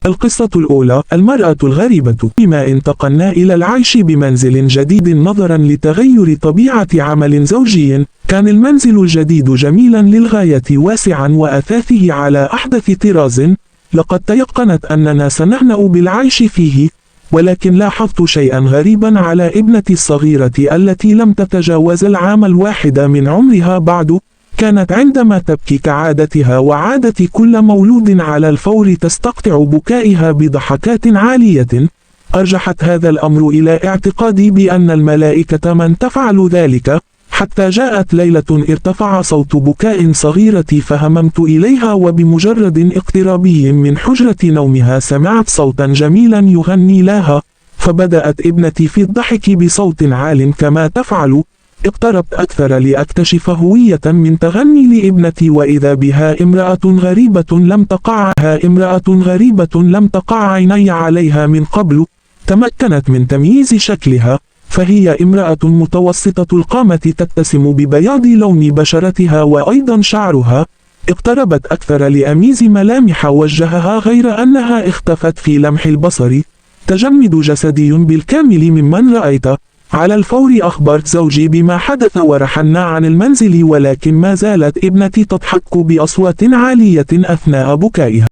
القصة الأولى: المرأة الغريبة. بما انتقلنا إلى العيش بمنزل جديد نظرا لتغير طبيعة عمل زوجي، كان المنزل الجديد جميلا للغاية، واسعا وأثاثه على أحدث طراز. لقد تيقنت أننا سنهنأ بالعيش فيه، ولكن لاحظت شيئا غريبا على ابنتي الصغيرة التي لم تتجاوز العام الواحد من عمرها بعد. كانت عندما تبكي كعادتها وعادة كل مولود على الفور تستقطع بكائها بضحكات عالية. أرجحت هذا الأمر إلى اعتقادي بأن الملائكة من تفعل ذلك، حتى جاءت ليلة ارتفع صوت بكاء صغيرة فهممت إليها، وبمجرد اقترابي من حجرة نومها سمعت صوتا جميلا يغني لها، فبدأت ابنتي في الضحك بصوت عال كما تفعل. اقتربت أكثر لأكتشف هوية من تغني لابنتي، وإذا بها امرأة غريبة لم تقع عيني عليها من قبل. تمكنت من تمييز شكلها، فهي امرأة متوسطة القامة تتسم ببياض لون بشرتها وأيضا شعرها. اقتربت أكثر لأميز ملامح وجهها، غير أنها اختفت في لمح البصر. تجمد جسدي بالكامل ممن رأيت. على الفور أخبرت زوجي بما حدث ورحلنا عن المنزل، ولكن ما زالت ابنتي تضحك بأصوات عالية أثناء بكائها.